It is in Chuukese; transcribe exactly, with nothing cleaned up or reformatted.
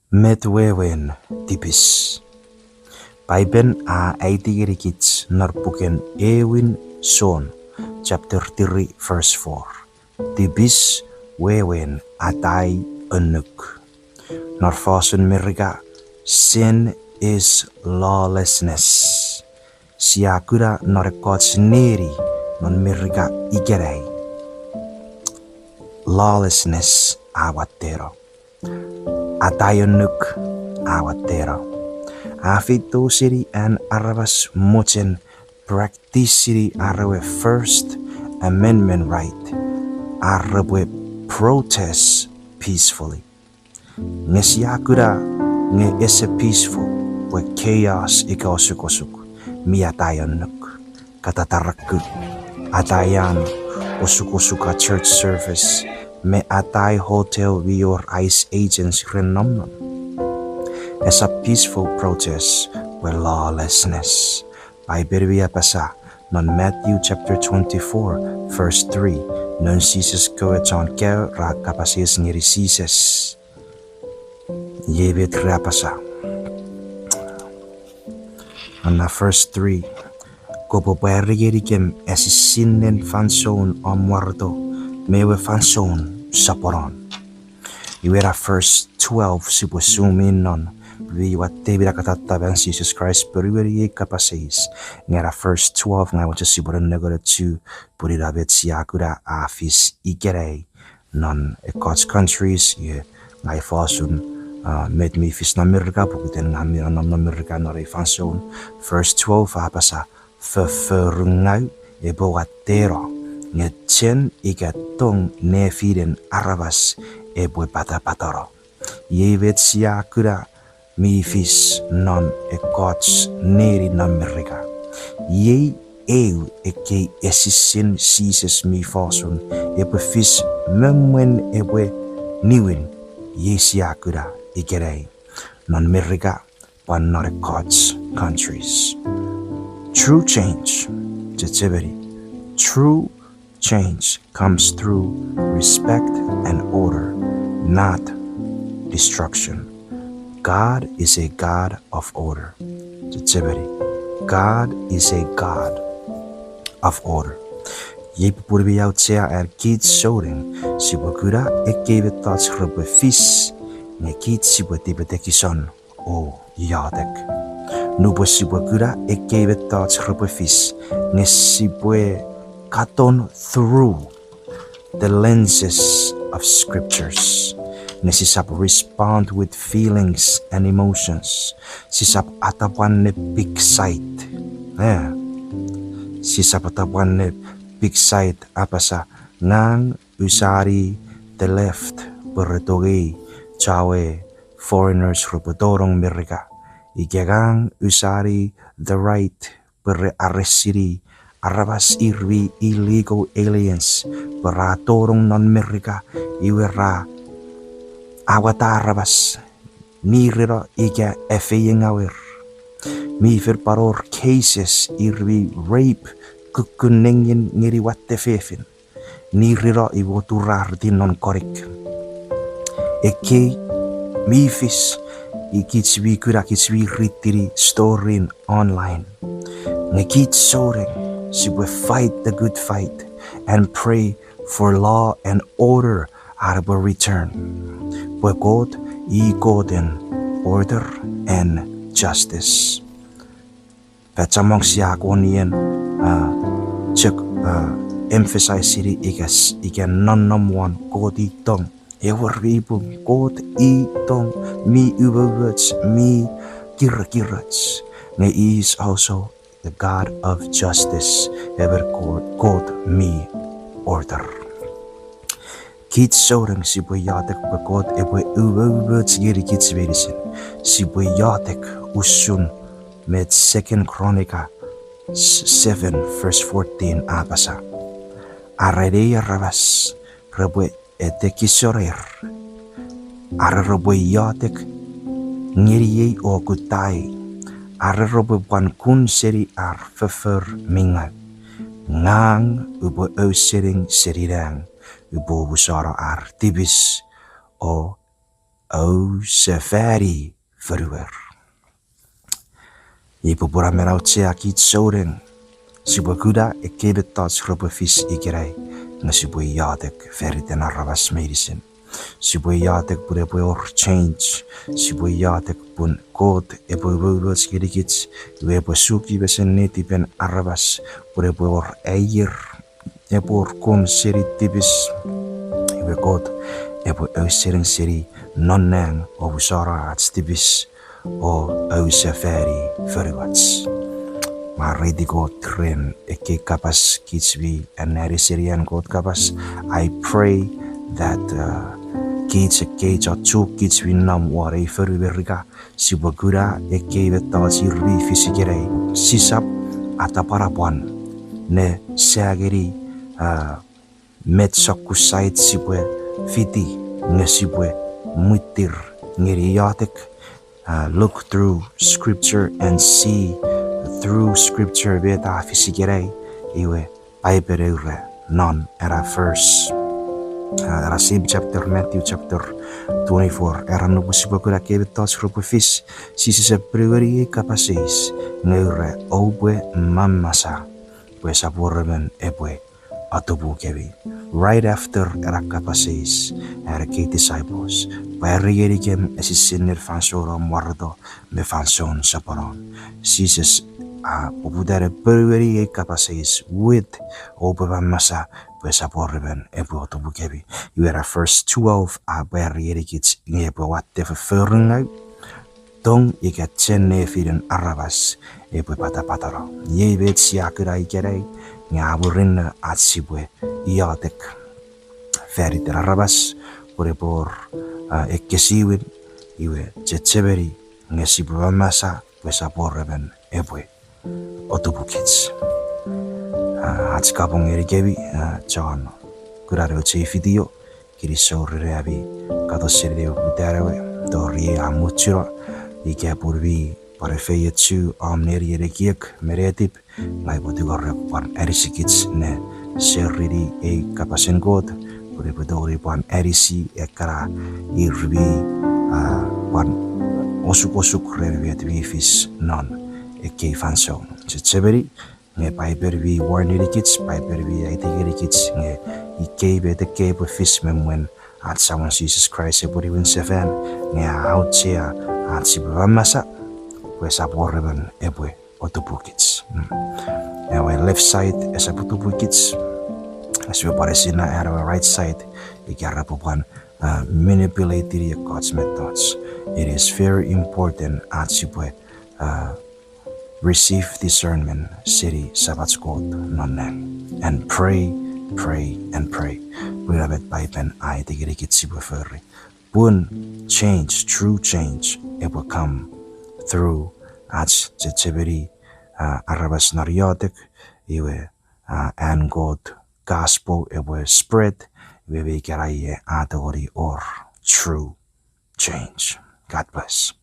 Met wewen tipis? Paipen a aiti ngenikich non puken Ewin John, chapter three, verse four. Tipis wewen atai annuk. Non fosun Merika, sin is lawlessness. Sia kuna non ekkoch neni non Merika ikenai, lawlessness a watteno. Atai annuk a watteno. A feito seni an aramas mochen practice-ini ar ewe First Amendment right, ar repwe protest peacefully. Nge sia kuna nge ese peaceful, pwe chaos ika osukosuk mi atai annuk. Katatarakku, atai annuk, osukosuka church service, me atai hotel mi wor ICE agents ren nom non. Esap peaceful protest, pwe lawlessness. Paipen mi apasa non Matthew chapter twenty-four, verse three, noun Jises kewe chon kaeo ra kapas eis ngeni Jises. Iei met ra apasa. Ena verse three, kopwe pwari ngenikem esisinnen fansoun om wareto me ewe fansoun soponon. Iwe ena verse twelve sipwe zoom in non, pwe iwa teiwina katatapan Jises Kraist ponueni ei kapas eis. Nge ena verse twelve ngang mochen sipwe nennengeni chu, pwe ina met sia kuna a fis ikenai non ekkoch countries, iwe ngang fosun, ah, met mi fis non Merika, pokiten ngang mi nom non Merika non ei fansoun. Verse twelve a apasa, fofforungau epwe watteno, nge chen ika tong nefinen aramas epwe patapatano. Iei met sia kuna mi fis non ekkoch neni non Merika. Iei eu ekkei esisin Jises mi fosun epwe fis me mwen epwe niwin, iei sia kuna ikenai non Merika pwan non ekkoch countries. True change, chechemeni, true change comes through respect and order, not destruction. God is a God of order. Chechemeni, God is a God of order. Iei popun mi auchea an kich souneng sipwe kuna ekkei mettoch repwe fis, nge kich sipwe tipetekison o iotek. Nupwen sipwe kuna ekkei mettoch repwe fis, nge sipwe katon through the lenses of scriptures. Nge sisap respond with feelings and emotions. Sisap atapwan ne pick side. Eh. Sisap atapwan ne pick side apasa, ngang usani the left pwe re tongei chowe foreigners repwe tonong Merika. Ika ngang usani the right pwe re arrest-ini aramas ir mi illegal aliens pwe ra tonong non Merika, iwe ra awata aramas, nireno ika efeiengawer. Mi fen pwan wor cases ir mi rape kukkun nengin ngeni watte fefin, nireno iwe oturariti non konik. Ekkei mi fis, ikich mi kuna, kich mi read-ini story online. Nge kich souneng sipwe fight the good fight and pray for law and order ar epwe return. Pwe Kot i Koten order and justice. Fan chommong sia kon ien, ah, chok, ah, emphasize-ini ika s-, ika nonnom won Kot i tong. Ewer mi pung, Kot i tong, mi umoumoch, mi kirekiroch. Nge he is also the God of justice, emon Kot, Kot mi order. Kich souneng sipwe iotek pwe Kot epwe umoumoch ngeni kich meinisin. Sipwe iotek usun met Second Chronicles seven verse fourteen a apasa. Are nei aramas repwe etekisonir, are repwe iotek ngeniei o kuttai, are repwe pwan kun seni ar foffor mi ngau, ngang upwe ausening seni nang, upwe omusano ar tipis o Ousefani fonuer. Iei popun a men auchea kich souneng, sipwe kuna ekkei mettoch repwe fis ikenai, nge sipwe iotek faniten aramas meinisin. Sipwe iotek pun epwe wor change. Sipwe iotek pun Kot epwe umoumoch ngenikich, iwe epwe suki mesen netipen aramas, pun epwe wor aier, epwe wor kon seni tipis, iwe Kot epwe ausening seni non nang o musano ach tipis o ousefani fonuach. Mwareiti Kot ren ekkei kapas kich mi anneani seni an Kot kapas. I pray that, uh, kich ekkei chon Chuuk kich mi nom won ei fonu Merika, sipwe kuna ekkei mettoch ir mi fis ikenai, sisap atapwanapwan ne sa ngeni, uh, met sokkun side sipwe fiti, nge sipwe mwittir ngeni iotek, uh, look through scripture and see through scripture met a fis ikenai, iwe Paipen a ura non ena verse, uh, ena same chapter, Matthew chapter twenty-four, era nupwen sipwe kuna ekkei mettoch repwe fis, Jises a ponueni ei kapas eis, nge ura, oupwe mamasa pwe esap wor emon epwe atupukemi. Right after ena kapas eis, a era ekkei disciples, pwari ngenikem esisinen fansoun om wareto me fansoun soponon. Jises a poputa ne ponueni ei kapas eis with, oupwe mamasa pwe esap wor emon epwe atupukemi. Iwe ena verse twelve a pwari ngenikich nge epwe watte fofforingau, tong ika chen nefinen aramas epwe patapatano. Iei met sia kuna ikenai, nge a murinno ach sipwe iotek faniten aramas, pwe epwe wor, uh, ekkesiwin, iwe chechemeni nge sipwe mamasa pwe esap wor emon epwe atupukich. Uh, ach kapong ngenikemi, uh, chon kuna nouch ei video, kinisou ren ami katon seni ewe poputan ewe, tori a muchuno, ika pun mi pwan efeiochu om nenien ekiek me netip, ngang upwe tingorei pwe pwan anisikich ne share-ini ei kapasen Kot, pwe epwe tongeni pwan anisi ekkana ir mi, uh, pwan osukosuk ren met mi fis non ekkei fansoun. Chechemeni, nge Paipen mi warn ngenikich, Paipen mi aiti ngenikich nge ikkei met ekkei epwe fis me mwen ach Samon Jises Kraist epwe niwin sefan, nge a auchea ach sipwe mamasa pwe esap wor emon epwe atupukich. Ewe left side esap atupukich, sipwe pwan esinna an ewe right side, ika repwe pwan, uh, manipulate-ini ekkoch mettoch. It is very important ach sipwe, uh, receive discernment seni Samach Kot non nang. And pray, pray, and pray. Pwe ina met Paipen a aiti ngenikich sipwe fori. Pun change, true change, epwe come through ach chechemeni, uh, aramas non iotek, iwe, uh, an Kot gospel epwe spread, iwe me ikena ie a tongeni wor true change. God bless.